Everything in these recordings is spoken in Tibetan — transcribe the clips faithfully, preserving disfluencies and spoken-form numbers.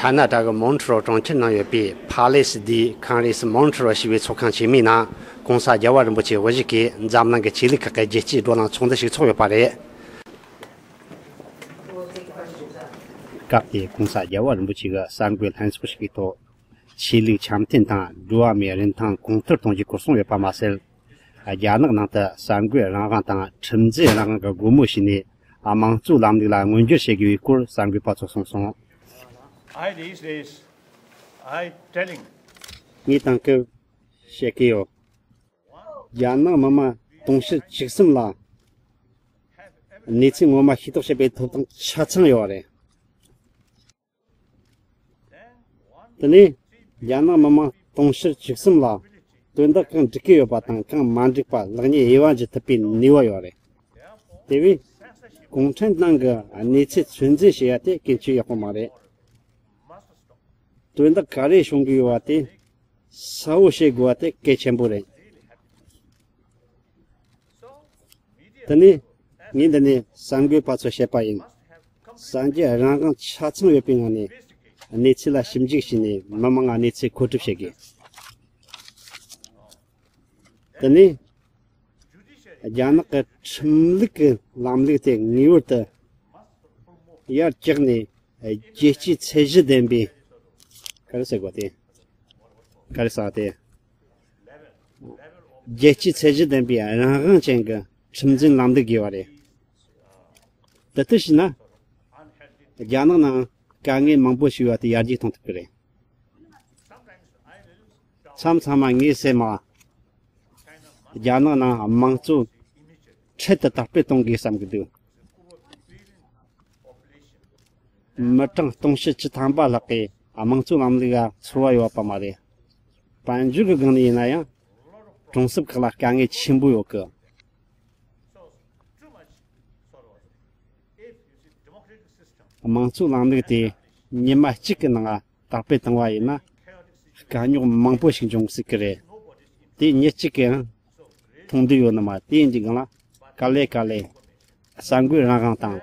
ཁ་ན་ཌ་གི་མོན་ཊི་རོ་གྲོང་ཁྱེར་ནང་ཡོད་པའི་Palais de Congrès Montreaux ཞེས་པའི་ཚོགས་ཁང་ཆེན་མོའི་ནང་གོང་ས་རྒྱལ་བ་རིན་པོ་ཆེའི་དབུ་བཞུགས་ཀྱིས་འཛམ་གླིང་གི་ཆོས་ལུགས་ཁག་གི་རྒྱལ་སྤྱིའི་བགྲོ་གླེང་ཚོགས་འདུ་ཞིག་ཚོགས་ཡོད་པ་རེད། སྐབས་དེར་གོང་ས་རྒྱལ་བ་རིན་པོ་ཆེ་གིས་གསར་འགོད་ལྷན་ཚོགས་ཤིག་གི་ཐོག་ཆོས་ལུགས་འཆམ་མཐུན་དང་འགྲོ་བ་མིའི་རིན་ཐང་གོང་མཐོར་གཏོང་རྒྱུའི་སྐོར་གསུངས་ཡོད་པ་མ་ཟད། རྒྱ་ནག་ནང་དུ་གསར་འགོད་རང་དབང་དང་ཁྲིམས་འཛིན་རང་དབང་གི་སྒོ་མོ་ཕྱེས་ནས་དམངས་གཙོའི་ལམ་ལུགས་ལ་མངོན་འགྱུར་བྱེད་དགོས་པའི་སྐོར་གསར་འགོད་པ་ཚོར་གསུངས་སོང་། I these days, I telling ངས་དེང་སྐབས་བཤད་ཀྱི་ཡོད། རྒྱ་ནག་མི་དམངས་དུང་ཕྱུར་བཅུ་གསུམ་ལ་གནས་ཚུལ་ངོ་མ་ཤེས་རྟོགས་བྱེད་པའི་ཐོབ་ཐང་ཆ་ཚང་ཡོད་རེད། དེ་ནས་རྒྱ་ནག་མི་དམངས་དུང་ཕྱུར་བཅུ་གསུམ་ལ་དོན་དག་གང་འགྲིག་གི་ཡོད་པ་དང་གང་མ་འགྲིག་པ་ལེགས་ཉེས་དབྱེ་བ་འབྱེད་ཐུབ་པའི་ནུས་པ་ཡོད་རེད། དེ་བས་གུང་ཁྲན་ཏང་གི་གནས་ཚུལ་ཚོད་འཛིན་བྱེད་ཡ་དེ་ཀུན་སྤྱོད་ཡག་པོ་མ་རེད། དོན་དག་ག་རེ་བྱུང་གི་ཡོད་པ་དེ་གསལ་བོ་བྱེད་དགོས་པ་དེ་གལ་ཆེན་པོ་རེད། དེ་ནས་ངས་འདི་ནས་གསར་འགོད་པ་ཚོར་བཤད་པ་ཡིན། གསར་འགྱུར་རང་དབང་ཆ་ཚང་ཡོད་པའི་ངང་ནས་གནས་ཚུལ་ལ་ཞིབ་འཇུག་བྱས་ནས་མི་མང་ལ་གནས་ཚུལ་མཁོ་སྒྲུབ་བྱེད་དགོས། དེ་ནས་རྒྱ་ནག་གི་ཁྲིམས་ལུགས་ཀྱི་ལམ་ལུགས་དེ་ངེས་པར་དུ་ཡར་བཀྱགས་ནས་རྒྱལ་སྤྱིའི་ཚད་གཞི་ལྡན་པའི་ག་རེ་ཟེར་དགོས་དེ། ག་རེ་ཟེར་དེ། རྒྱལ་སྤྱིའི་ཚད་གཞི་ལྡན་པའི་རང་དབང་ཅན་གྱི་ཁྲིམས་འཛིན་ལམ་ལུགས་དགོས་པ་རེད། དེ་ལྟར་བྱས་ན། རྒྱ་ནག་ནང་དཀའ་ངལ་མང་པོ་ཞིག་ཡོད་པ་དེ་ཡར་རྒྱས་གཏོང་ཐུབ་ཀྱི་རེད། མཚམས་མཚམས་མ་ངའི་སེམས་ལ། རྒྱ་ནག་ནང་དམངས་གཙོ་འཕྲལ་དུ་དར་སྤེལ་གཏོང་དགོས་བསམ་གྱི་འདུག་མི་གྲངས་སྟོང་ཕྲག་བཅུ་ཐམ་པ་ལྷག་གིས་དམངས་གཙོའི་ལམ་ལུགས་ལ་ཚོར་བ་ཡོད་པ་མ་རེད། དཔལ་འབྱོར་གྱི་སྒང་ནས་ཡིན་ན་ཡང་། གྲོང་གསེབ་ཁག་ལ་དཀའ་ངལ་ཆེན་པོ་ཡོད་གི། དམངས་གཙོའི་ལམ་ལུགས་དེ་ཉི་མ་གཅིག་གི་ནང་ལ་དར་སྤེལ་བཏང་བ་ཡིན་ན། དཀའ་རྙོག་མང་པོ་ཞིག་འབྱུང་སྲིད་ཀྱི་རེད། དེ་མི་གཅིག་གིས་ཡང་མཐོང་འདོད་ཡོད་ནི་མ་རེད། དེ་ཡིན་དུས་སྒང་ལ་ག་ལེ་ག་ལེ་གསར་འགོད་རང་དབང་དང་།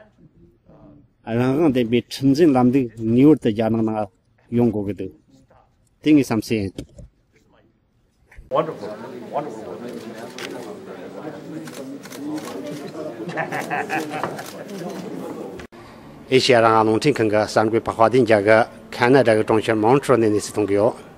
རང་དབང་ལྡན་པའི་ཁྲིམས་འཛིན་ལམ་ལུགས་ངེས་པར་དུ་རྒྱ་ནག་ནང་ཡོང་དགོས་ཀྱི་འདུག་དེ་ངའི་བསམ་ཚུལ་ཡིན། Wonderful, wonderful. ཨེ་ཤེ་ཡ་རང་དབང་རླུང་འཕྲིན་ཁང་གི་གསར་འགོད་པ་དཔལ་ལྡན་རྒྱལ་གྱིས་ཁ་ན་ཌ་གི་གྲོང་ཁྱེར་མོན་ཊི་རོ་ནས་གནས་ཚུལ་གཏོང་གི་ཡོད།